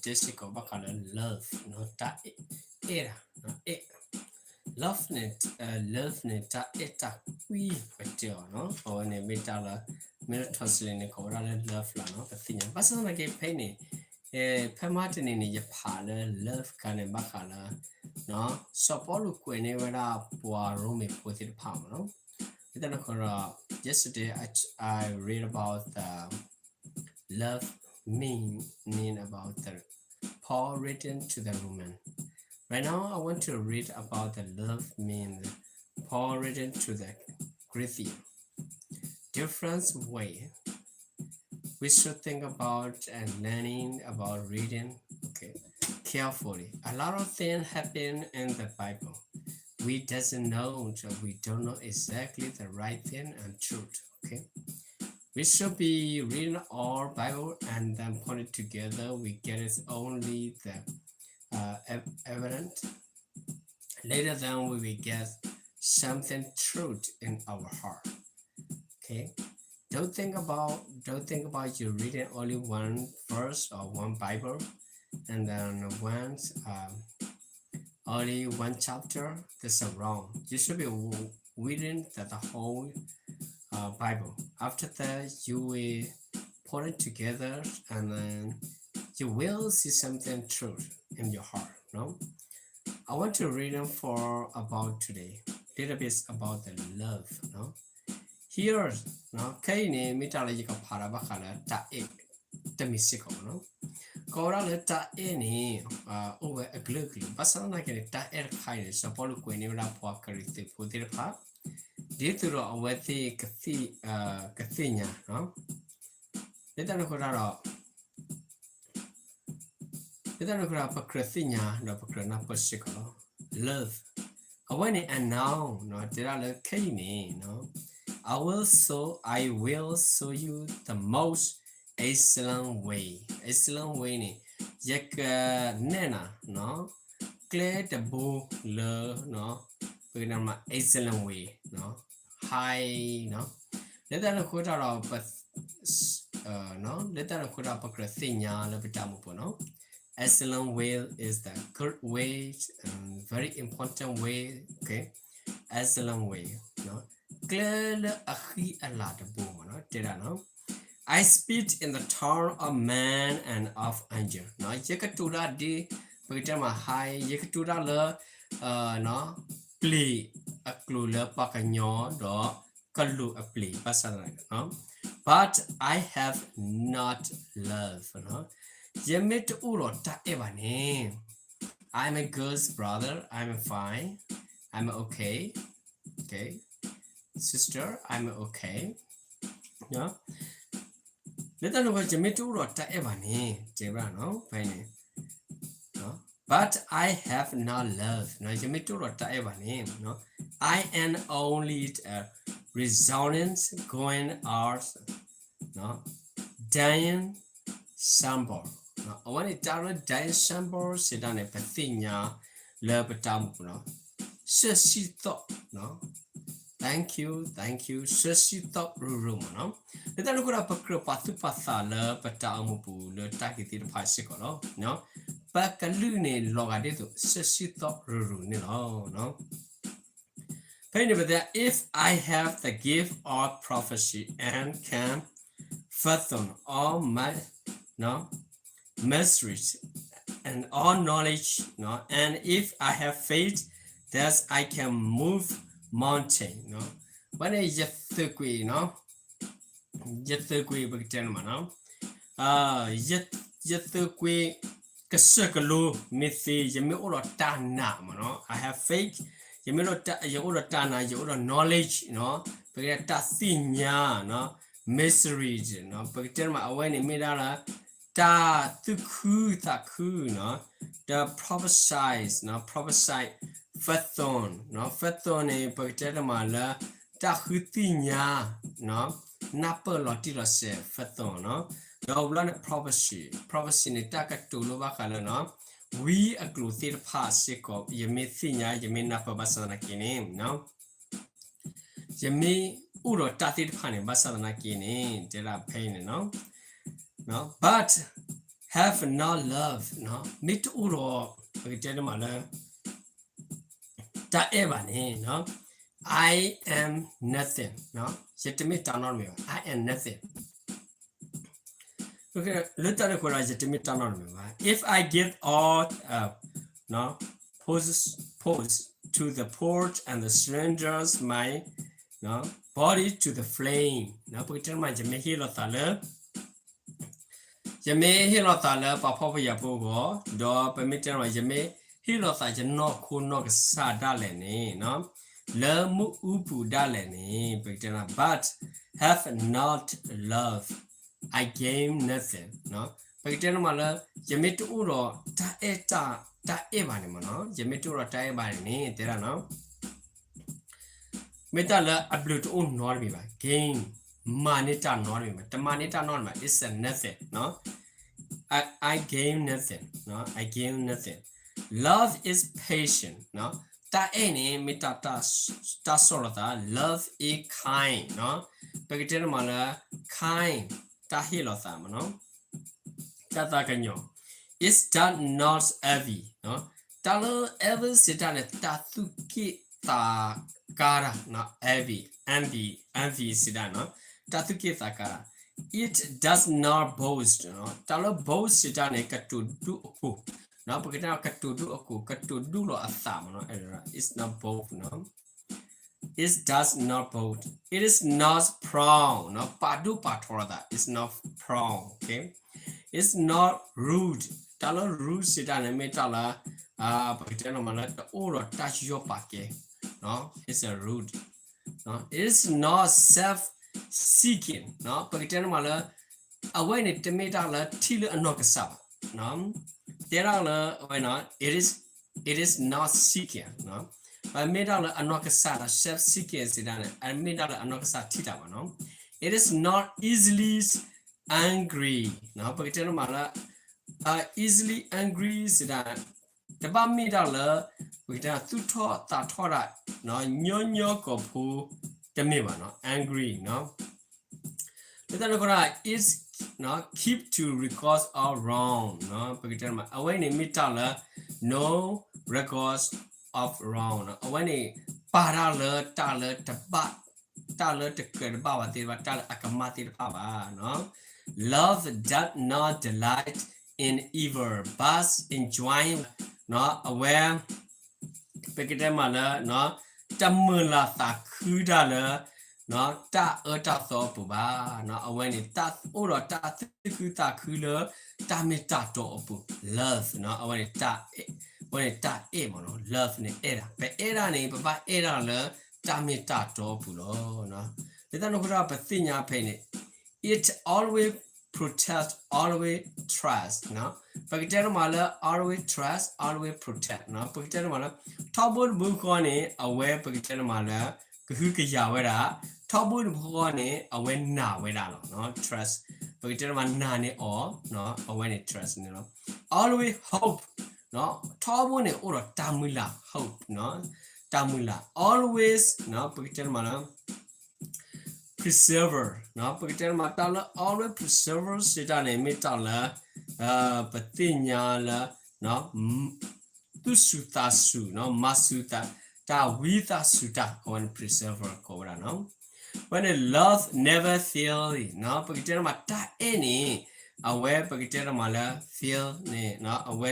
တဲစ့ၢ်ကီးဘၣ်ဃးလၢ love နီၤ, တၢ်အဲၣ်, အဲၣ်ဒၣ်, အဲၣ်, love န့ၣ်, love န့ၣ် တၢ်အဲၣ်တၢ်ကွံပတဲအီၤနီၤ, အဝဲန့ၣ်မ့ၢ်တၢ်လၢ မ့ၢ်လၢ translate န့ၣ် ကိးဝဲဒၣ်လၢ love လီၤနီၤ, ပသ့ၣ်ညါ, ဘၣ်ဆၣ်သနာ်က့ဖဲအံၤန့ၣ် ဖဲမဟါတနံၤန့ၣ် ယဖးလၢ love ခါန့ၣ် ဘၣ်ဃးလၢ စီၤပီလူးကွဲးန့ၢ်ဝဲဒၣ်ပှၤရိမ့ၤဖိသ့ၣ်တဖၣ်မ့ၢ်နီၤ, လၢတၢ်န့ၣ်အဃိဒီး yesterday I, I read about the love meaning about the Paul written to the Roman. Right now, I want to read about the love meaning Paul written to the Corinthian. Different way. We should think about and learning about reading, okay, carefully. A lot of things happen in the Bible. We doesn't know, so we don't know exactly the right thing and truth, okay? We should be reading our Bible and then put it together. We get it only the uh, ev- evident. Later, then we will get something truth in our heart. Okay. Don't think about don't think about you reading only one verse or one Bible, and then once um, only one chapter. That's wrong. You should be reading the, the whole uh, Bible. After that, you will put it together, and then you will see something truth in your heart. No, I want to read them for about today. Little bit about the love. No, here, ခဲအံၤန့ၣ် မ့ၢ်တၢ်လၢယကဖးဒီးဘၣ်ဃးလၢတၢ်အဲၣ်တမံၤစ့ၢ်ကီးနီၤ. ကိးဝဲဒၣ်လၢတၢ်အဲၣ်န့ၣ် အိၣ်ဝဲအကလုာ်ကလုာ်, ဘၣ်ဆၣ်သနာ်က့န့ၣ် တၢ်အဲၣ်တခါအံၤန့ၣ် စီၤပီလူးကွဲးန့ၢ်ဝဲဒၣ်ပှၤကရံၣ်သူးဖိသ့ၣ်တဖၣ် ဒ်သိးဒီးအဝဲသ့ၣ်ကသ့ၣ်ညါ, လၢတၢ်န့ၣ်အဃိဒီး လၢတၢ်န့ၣ်အဃိဒီး ပကြၢးသ့ၣ်ညါဒီးပကြၢးနၢ်ပၢၢ်စ့ၢ်ကီးလီၤ. Love, အဝဲန့ၣ် a noun တဲဒၣ်လၢခဲအံၤန့ၣ် I will show, I will show you the most excellent way. Excellent way န့ၣ် ယကနဲၣ်နၤ ကျဲတဘိလၢ ပကတဲမး excellent way, high, လၢတၢ်န့ၣ်အဃိတၢ်ဒီး လၢတၢ်န့ၣ်အဃိတၢ် ပကြၢးသ့ၣ်ညါလၢပတၢ်အိၣ်မူပူၤနီၤ. Excellent way is the good way, um, very important way, okay? Excellent way, ကျဲလၢအဃံအလၤတဘိမ့ၢ်နီၤ, တဲဒၣ်နီၤ. I speak in the tongue of man and of angel. ယကတိၤတၢ်ဒ် ပကတဲမး high, ယကတိၤတၢ်လၢ ပျ့ၤအကျိၤလၢပှၤကညီဒီးကလူးအပျ့ၤ ဘၣ်ဆၣ်သနာ်က့ but I have not love. ယမ့ၢ်တအိၣ်ဒီးတၢ်အဲၣ်ဘၣ်န့ၣ် I'm a good brother, I'm fine, I'm okay, okay, sister, I'm okay. လၢတၢ်န့ၣ်အဃိ ယမ့ၢ်တအိၣ်ဒီးတၢ်အဲၣ်ဘၣ်န့ၣ် တဲဘၣ်နီၤ ဖဲအံၤန့ၣ် but I have not love. ယမ့ၢ်တအိၣ်ဒီးတၢ်အဲၣ်ဘၣ်န့ၣ် I am only a resounding, going out, dying symbol. အဝဲန့ၣ်တၢ်လၢ dying symbol စံးတၢ်န့ၣ် ပသ့ၣ်ညါလၢပတၢ်အိၣ်မူပူၤနီၤ, ဆၢဆံသီၣ် thank you, thank you, ဆၢဆံသီၣ်ရူၤရူၤမ့ၢ်နီၤ. လၢတၢ်န့ၣ်အဃိဒီး ပကြၢးပာ်သူၣ်ပာ်သးလၢပတၢ်အိၣ်မူပူၤလၢတၢ်ဂ့ၢ်သ့ၣ်တဖၣ်စ့ၢ်ကီးလီၤ. ပကလုၢ်န့ၣ်လီၤဂာ်ဒ်သိး ဆၢဆံသီၣ်ရူၤရူၤန့ၣ်လီၤ. ဖဲအံၤန့ၣ် ပတဲ if I have the gift of prophecy and can fathom all my, no, mysteries and all knowledge, no, and if I have faith that I can move mountain, no. ဝဲန့ၣ် ယသုးကွံာ်နီၤ, ယသုးကွံာ် ပကတဲန့ၣ်မးနီၤ, ယသုးကွံာ် ကစၢၢ်ကလိမ့ၢ်သ့ ယမ့ၢ်အိၣ်ဒီးတၢ်နာ်မးနီၤ, I have faith, ယမ့ၢ်, ယအိၣ်ဒီးတၢ်နာ်, ယအိၣ်ဒီး knowledge နီၤ, ပကတဲတၢ်သ့ၣ်ညါနီၤ, mystery နီၤ, ပကတဲမး အဝဲန့ၣ်မ့ၢ်ဒၣ်လၢ တၢ်သူၣ်ခုသးခုနီၤ, ဒီး prophecy နီၤ, prophecy fathom နီၤ, fathom န့ၣ် ပကတဲတမးလၢ တၢ်ဃုသ့ၣ်ညါ နၢ်ပၢၢ်လီၤတံၢ်လီၤဆဲး fathom နီၤ, ဒီးဘျီန့ၣ် prophecy, prophecy န့ၣ် တၢ်ကတိၤလိဘၣ်ဃးလၢနီၤ, ဝံအကျိၤသ့ၣ်တဖၣ်စ့ၢ်ကီး ယမ့ၢ်သ့ၣ်ညါ ယမ့ၢ်နၢ်ပၢၢ်ဘၣ်ဆၣ်သနာ်က့န့ၣ် ယမ့ၢ်အိၣ်ဒီးတၢ်သ့ၣ်တဖၣ်န့ၣ် ဘၣ်ဆၣ်သနာ်က့န့ၣ် တဲဒၣ်ဖဲအံၤန့ၣ်နီၤ, but have not love မ့ၢ်တအိၣ်ဒီး ပကတဲန့ၣ်မးလၢ တၢ်အဲၣ်ဘၣ်န့ၣ် I am nothing ယတမ့ၢ်တၢ်နီတမံၤဘၣ် I am nothing လၢတၢ်န့ၣ်အဃိဒီး ယတမ့ၢ်တၢ်နီတမံၤဘၣ် if I give all uh, no, pose, pose to the porch and the surrenders my no, body to the flame ပကတဲမး ယမ့ၢ်ဟ့ၣ်လီၤသးလၢ ယမ့ၢ်ဟ့ၣ်လီၤသးလၢပှၤဖှီၣ်ဖိယာ်ဖိအဂီၢ် ဒီးပမ့ၢ်တဲမး ယမ့ၢ်ဟ့ၣ်လီၤသးယနီၢ်ခိနီၢ်ကစၢ်ဒၣ်လဲာ်န့ၣ် လၢမုၢ်အူပူၤဒၣ်လဲာ်န့ၣ် ပကတဲမး but have not love I gain nothing ပကတဲန့ၣ်မးလၢ ယမ့ၢ်တအိၣ်ဒီးတၢ်အဲၣ်တၢ် တၢ်အဲၣ်ဘၣ်န့ၣ်မးနီၤ ယမ့ၢ်တအိၣ်ဒီးတၢ်အဲၣ်ဘၣ်န့ၣ်န့ၣ် တဲဒၣ်နီၤ မ့ၢ်တၢ်လၢအဘျုးတအိၣ်နီတမံၤဘၣ် gain မၤန့ၢ်တၢ်နီတမံၤဘၣ် တမၤန့ၢ်တၢ်နီတမံၤဘၣ် it's a nothing နီၤ I, I gain nothing နီၤ I gain nothing love is patient နီၤ တၢ်အဲၣ်န့ၣ် မ့ၢ်တၢ် တၢ် တၢ်ဆီၣ်လီၤသး love is kind နီၤ ပကတဲန့ၣ်မးလၢ kind တၢ်ဟ့ၣ်လီၤသးမးနီၤ တၢ်သးကညီၤ it does not envy နီၤ တၢ်လၢ envy စံးတၢ်န့ၣ် တၢ်သူၣ်က့ၣ်သးကါတၢ်နီၤ envy envy envy စံးတၢ်နီၤ တၢ်သူၣ်က့ၣ်သးကါတၢ် it does not boast နီၤ တၢ်လၢ boast စံးတၢ်န့ၣ် ကတိၤဒိၣ်အကိာ် နီၤ ပကတဲကတိၤဒိၣ်အကိာ် ကတိၤဒိၣ်လီၤအသးမးနီၤ it's not boast နီၤ it does not boast it is not proud နီၤ ပာ်ဒိၣ်ပာ်ထီလိာ်သး it's not proud okay it's not rude တၢ်လၢ rude စံးတၢ်န့ၣ် မ့ၢ်တၢ်လၢ ပကတဲန့ၣ်မးလၢ တအိၣ်ဒီးတၢ်ယူးယီၣ်ပာ်ကဲ it's a rude it is not self seeking နီၤ ပကတဲန့ၣ်မးလၢ အဝဲန့ၣ် တမ့ၢ်တၢ်လၢထံၣ်လၢအနီၢ်ကစၢ်ဘၣ် တဲဒၣ်လၢအဝဲန့ၣ် it is it is not seeking ပမ့ၢ်တၢ်လၢအနီၢ်ကစၢ်ဒီး self seeking စံးတၢ်န့ၣ် အမ့ၢ်တၢ်လၢအနီၢ်ကစၢ်ထံၣ်တၢ်ဘၣ်နီၤ it is not easily angry ပကတဲန့ၣ်မးလၢ easily angry စံးတၢ် တဘၣ်မ့ၢ်တၢ်လၢ ပကတဲသူၣ်ထီၣ်သးထီၣ်တၢ် ညီညီကိာ်ဖိ တမ့ၢ်ဘၣ်နီၤ angry နီၤ လၢတၢ်န့ၣ်အဃိဒီး it keep to records of wrong နီၤ ပကတဲမး အဝဲန့ၣ်မ့ၢ်တၢ်လၢ no records of wrong နီၤ အဝဲန့ၣ် ပာ်တၢ်လၢတၢ်လၢတဘၣ် တၢ်လၢတကြၢးတဘၣ်ဘၣ်သ့ၣ်တဖၣ် တၢ်လၢအကမၣ်သ့ၣ်တဖၣ်ဘၣ်နီၤ Love does not delight in evil but enjoy နီၤ အဝဲ ပကတဲမးလၢ တမုာ်လၤသးခုတၢ်လၢ တၢ်အၢတၢ်သီအပူၤဘၣ်နီၤ အဝဲန့ၣ် တၢ်အိၣ်ဒီးတၢ်သူၣ်ခုသးခုလၢ တၢ်မ့ၢ်တၢ်တီအပူၤ love နီၤ အဝဲန့ၣ် အဝဲန့ၣ်တၢ်အဲၣ်မးနီၤ love န့ၣ်အဲၣ်ဒၣ် ပအဲၣ်ဒၣ်န့ၣ် ပဘၣ်အဲၣ်ဒၣ်လၢ တၢ်မ့ၢ်တၢ်တီအပူၤလီၤ လၢတၢ်န့ၣ်အဃိဒီး ပသ့ၣ်ညါဖဲအံၤန့ၣ် it always protect always trust နီၤ ပကတဲန့ၣ်မးလၢ always trust always protect နီၤ ပကတဲန့ၣ်မးလၢ ထီဘိတဘိဃီန့ၣ် အဝဲပကတဲန့ၣ်မးလၢ ကဟုကယာ်ဝဲဒၣ် ထီဘိတဘိဃီန့ၣ် အဝဲနာ်ဝဲဒၣ်လီၤ trust ပကတဲန့ၣ်မးနာ်န့ၢ်အီၤ အဝဲန့ၣ် trust န့ၣ်လီၤ always hope ထီဘိန့ၣ်အိၣ်ဒီးတၢ်မုၢ်လၢ် hope တၢ်မုၢ်လၢ် always ပကတဲန့ၣ်မးလၢ preserver ပကတဲန့ၣ်မး တၢ်လၢ always preserver စံးတၢ်န့ၣ် မ့ၢ်တၢ်လၢ ပသ့ၣ်ညါလၢ သူၣ်စူၤသးစူၤ မၤစူၤသး တၢ်ဝံသးစူၤတၢ် အဝဲန့ၣ် preserver ကိးဝဲဒၣ်နီၤ ဝဲန့ၣ် love never fail ပကတဲန့ၣ်မး တၢ်အဲၣ်န့ၣ် အဝဲပကတဲန့ၣ်မးလၢ fail န့ၣ် အဝဲ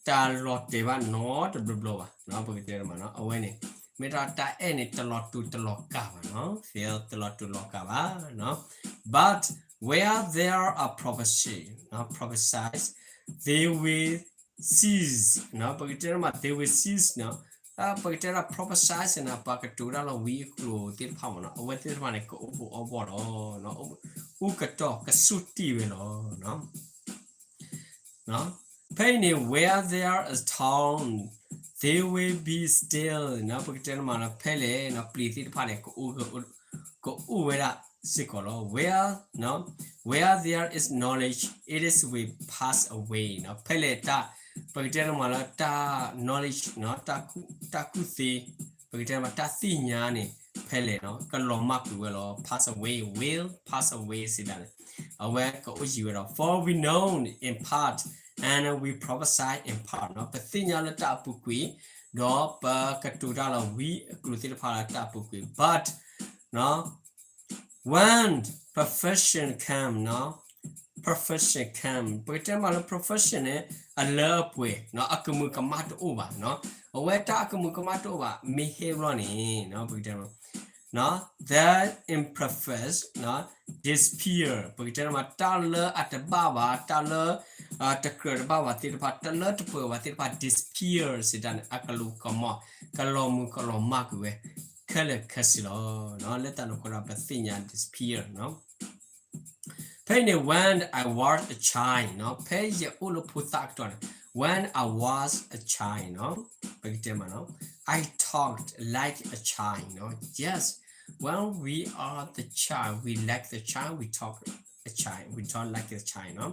တၢ်လီၤတဲာ်ဘၣ်နီတဘျီဘျီဘၣ် ပကတဲန့ၣ်မး အဝဲန့ၣ် မ့ၢ်တၢ်တၢ်အဲၣ်န့ၣ် တလီၤတူာ်တလီၤကာ်ဘၣ်နီၤ fail တလီၤတူာ်လီၤကာ်ဘၣ် but where there are prophecy, prophecies, they will cease ပကတဲန့ၣ်မး they will cease ပကတဲဒၣ် prophecies န့ၣ် ပှၤကတိၤတၢ်လၢဝံအကျိာ်သ့ၣ်တဖၣ်မးနီၤ အဝဲသ့ၣ်တဖၣ်န့ၣ် ကအိၣ်ဘူးအိၣ်ဘူးလီၤ အိၣ်ကတီၢ်ကဆူၣ်တံၢ်ဝဲလီၤ ဖဲအံၤန့ၣ် where there is storm, there will be still ပကတဲန့ၣ်မးလၢ ဖဲလဲၣ် ပျ့ၤသ့ၣ်တဖၣ်န့ၣ် ကအိၣ်ဝဲဒၣ်စ့ၢ်ကီးလီၤ where, where there is knowledge, it is will pass away ဖဲလဲၣ်တၢ် ပကတဲန့ၣ်မးလၢ တၢ် knowledge တၢ်ကူၣ်သ့ ပကတဲန့ၣ်မး တၢ်သ့ၣ်ညါန့ၣ် ဖဲလဲၣ်နီၤ ကလီၤမၢ်ကွံာ်ဝဲလီၤ. Pass away, will pass away စံးတၢ်န့ၣ် အဝဲကအိၣ်ယံၤဝဲဒီး for we know in part and we prophesy in part နီၤ ပသ့ၣ်ညါလၢတၢ်အပူၤကွံာ် ဒီးပကတိၤတၢ်လၢ we အကျိၤသ့ၣ်တဖၣ်လၢတၢ်အပူၤကွံာ် but နီၤ when perfection come နီၤ perfection come ပကတဲမးလၢ perfection န့ၣ် အလၢအပှဲၤနီၤ အကမူၤကမၣ်တအိၣ်ဘၣ်နီၤ အဝဲတၢ်အကမူၤကမၣ်တအိၣ်ဘၣ် မ့ၢ်ဟဲဘျီန့ၣ်နီၤ ပကတဲမး the imperfect နီၤ disappear ပကတဲမး တၢ်လၢအတဘၣ်ဘၣ် တၢ်လၢ တကြၢးတဘၣ်ဘၣ်သ့ၣ်တဖၣ် တၢ်လၢတပှဲၤဘၣ်သ့ၣ်တဖၣ် disappear စံးတၢ်န့ၣ် အကလူးကမီၤ ကလီၤမုၢ်ကလီၤမၢ်ကွံာ်ဝဲ ခဲလၢာ်ခဲဆ့လီၤ. လၢတၢ်န့ၣ်အဃိဒီး ပသ့ၣ်ညါ disappear နီၤ ဖဲအံၤန့ၣ် when I was a child နီၤ ဖဲယအိၣ်လၢဖိသၣ်အကတီၢ်န့ၣ် when I was a child နီၤ ပကတဲမးနီၤ I talked like a child နီၤ yes when we are the child we like the child we talk a child we talk like a child နီၤ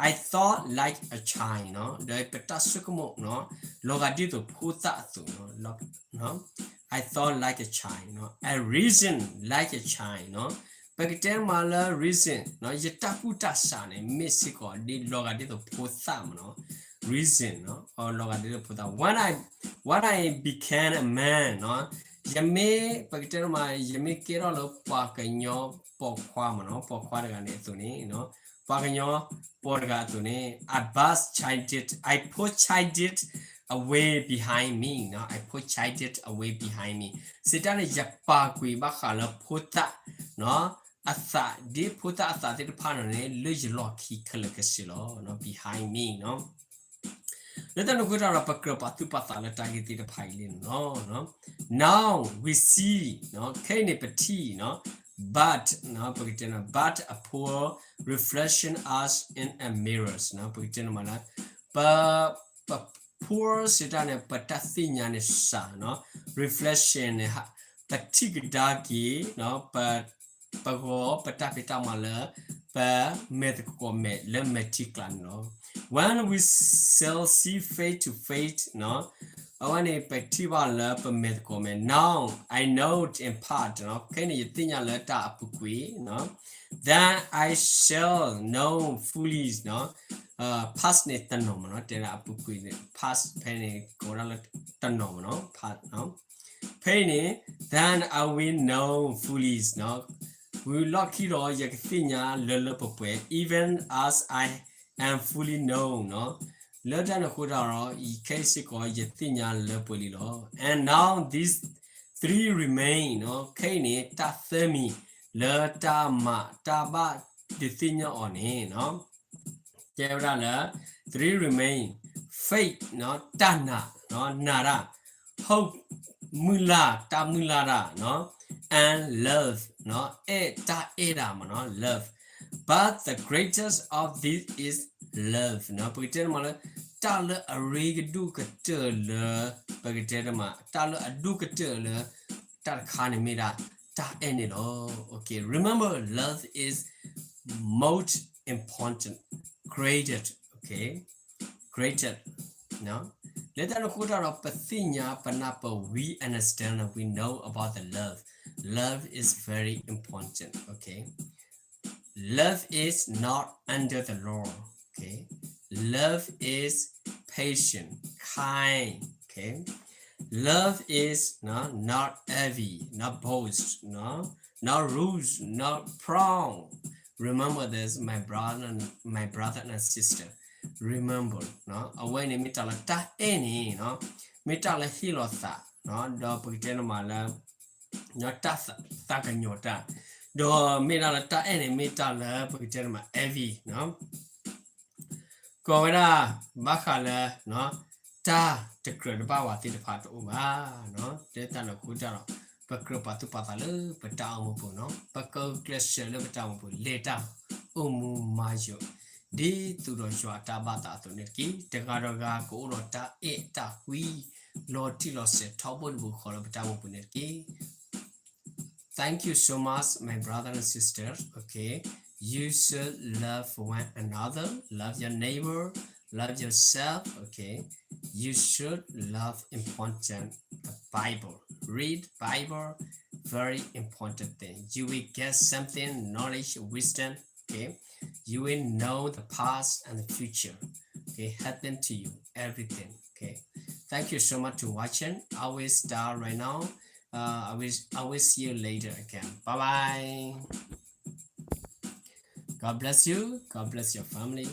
I thought like a child နီၤ ဒီးပတၢ်ဆိကမိၣ်နီၤ လီၤဂာ်ဒ်သိးဖိသၣ်အသိးနီၤ I thought like a child နီၤ I reason like a child နီၤ ပကတဲမးလၢ reason နီၤ ယတၢ်ကူၣ်တၢ်ဆးန့ၣ် မ့ၢ်စ့ၢ်ကီးဒ်လီၤဂာ်ဒ်သိးဖိသၣ်မးနီၤ reason နီၤ လီၤဂာ်ဒ်သိးဖိသၣ် when I when I became a man နီၤ ယမ့ၢ် ပကတဲမး ယမ့ၢ်ကဲထီၣ်လၢပှၤကညီပိာ်ခွါမးနီၤ ပိာ်ခွါတဂၤန့ၣ်အသိးန့ၣ် ပှၤကညီပိာ်တဂၤအသိးန့ၣ် I pushed childhood I pushed childhood away behind me နီၤ I pushed childhood away behind me စံးတၢ်န့ၣ် ယပာ်ကွံာ်ဘၣ်ဃးလၢဖိသၣ်နီၤ အသး ဒ်ဖိသၣ်အသးသ့ၣ်တဖၣ်န့ၣ်န့ၣ် လၢယလီၢ်ခံခဲလၢာ်ခဲဆ့လီၤ behind me နီၤ လၢတၢ်န့ၣ်အဃိတၢ်ဒီး ပကြၢးပာ်သူၣ်ပာ်သးလၢတၢ်ဂ့ၢ်သ့ၣ်တဖၣ်အံၤလံနီၤ now we see နီၤ ခဲအံၤန့ၣ်ပထံၣ်နီၤ but နီၤ ပကတဲနီၤ but a poor reflection us in a mirrors နီၤ ပကတဲနီၤမးလၢ ပ ပ poor စံးတၢ်န့ၣ် ပတၢ်သ့ၣ်ညါန့ၣ်စှၤနီၤ reflection န့ၣ် ပထံၣ်ကဒါက့ၤနီၤ ပ ပဂီၤပတၢ်ဖံးတၢ်မၤလၢ ပမဲာ်သကိးမဲာ်လၢမဲာ်ထံကျါန့ၣ်လီၤ when we shall see face to face နီၤ အဝဲန့ၣ် ပထံၣ်ဘၣ်လၢပမဲာ်သကိးမဲာ် now I know in part နီၤ ခဲအံၤန့ၣ် ယသ့ၣ်ညါလၢတၢ်အပူၤကွံာ်နီၤ then I shall know fully နီၤ past န့ၣ်တနီၤမးနီၤ တဲဒၣ်အပူၤကွံာ်န့ၣ် past ဖဲန့ၣ် ကိးဒၣ်လၢတနီၤမးနီၤ past နီၤ ဖဲအံၤန့ၣ် then I will know fully နီၤ ဝံၤလီၢ်ခံဒီး ယကသ့ၣ်ညါလၢလၢပှဲၤပှဲၤ even as I am fully known နီၤ လၢတၢ်န့ၣ်အဃိတၢ်ဒီး ခဲအံၤစ့ၢ်ကီး ယသ့ၣ်ညါလၢပှဲၤလံလီၤ and now these three remain နီၤ ခဲအံၤန့ၣ် တၢ်သၢမံၤ လၢတၢ်မၤတၢ်ဘၣ်ဒုးသ့ၣ်ညါအီၤန့ၣ်နီၤ တဲဝဲဒၣ်လၢ three remain faith နီၤ တၢ်နာ်နီၤ နာ်တၢ် hope မုၢ်လၢ် တၢ်မုၢ်လၢ်တၢ်နီၤ and love နီၤ အဲၣ်တၢ်အဲၣ်တၢ်မးနီၤ love but the greatest of these is love နီၤ ပကတဲတမးလၢ တၢ်လၢအရ့ကဒိၣ်ကတၢၢ်လၢ ပကတဲတမး တၢ်လၢအဒိၣ်ကတၢၢ်လၢ တၢ်တခါန့ၣ်မ့ၢ်ဒၣ် တၢ်အဲၣ်န့ၣ်လီၤ okay remember love is most important greatest okay greatest လၢတၢ်န့ၣ်အဃိတၢ်ဒီး ပသ့ၣ်ညါပနၢ်ပၢၢ် we understand and we know about the love love is very important okay love is not under the law okay love is patient kind okay love is not not envy not boast not not rude not proud remember this my brother my brother and sister remember အဝဲန့ၣ်မ့ၢ်တၢ်လၢ တၢ်အဲၣ်န့ၣ် မ့ၢ်တၢ်လၢဟ့ၣ်လီၤသး ဒီးပကတဲန့ၣ်မးလၢ တၢ်သးကညီၤတၢ် ဒီးမ့ၢ်ဒၣ်လၢတၢ်အဲၣ်န့ၣ် မ့ၢ်တၢ်လၢပကတဲန့ၣ်မး envy ကိးဝဲဒၣ် ဘၣ်ဃးလၢ တၢ်တကြၢးတဘၣ်ဝဲသ့ၣ်တဖၣ်တအိၣ်ဘၣ် လၢတၢ်န့ၣ်အဃိတၢ်ဒီး ပကြၢးပာ်သူၣ်ပာ်သးလၢပတၢ်အိၣ်မူပူၤနီၤ ပကကျဲးစၢးလၢပတၢ်အိၣ်မူပူၤ လဲၤတၢ်အိၣ်မူမၤယိာ် ဒ်သိးဒီးယွၤအတၢ်ဘၣ်သးအသိးန့ၣ်တက့ၢ်. တဂၤဒီးဂၤကအိၣ်ဒီးတၢ်အဲၣ်တၢ်ကွံ လီၤတံၢ်လီၤဆဲးထီဘိတဘိဃီလၢပတၢ်အိၣ်မူပူၤန့ၣ်တက့ၢ်. Thank you so much, my brother and sister. Okay, you should love one another, love your neighbor, love yourself. Okay, you should love important the Bible. Read Bible, very important thing. You will get something, knowledge, wisdom. Okay, you will know the past and the future. Okay, happen to you, everything. Okay, thank you so much to watching. I will start right now. Uh, I will I will see you later again. Bye bye. God bless you. God bless your family.